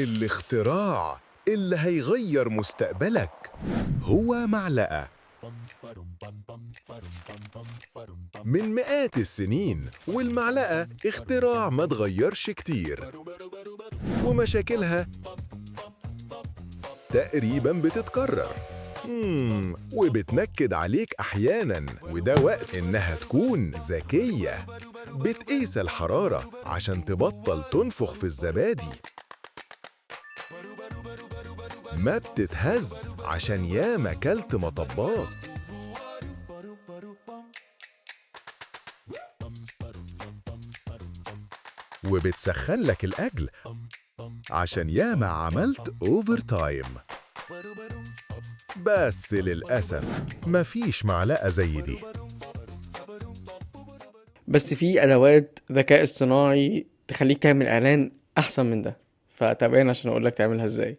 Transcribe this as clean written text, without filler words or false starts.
الاختراع اللي هيغير مستقبلك هو معلقة. من مئات السنين والمعلقة اختراع ما تغيرش كتير، ومشاكلها تقريباً بتتكرر وبتنكد عليك أحياناً، وده وقت إنها تكون ذكية. بتقيس الحرارة عشان تبطل تنفخ في الزبادي، ما بتتهز عشان ياما كلت مطبات، وبتسخن لك الأكل عشان ياما عملت overtime. بس للأسف مفيش معلقة زي دي. بس في ادوات ذكاء اصطناعي تخليك تعمل اعلان احسن من ده، فتابعنا عشان اقول لك تعملها ازاي.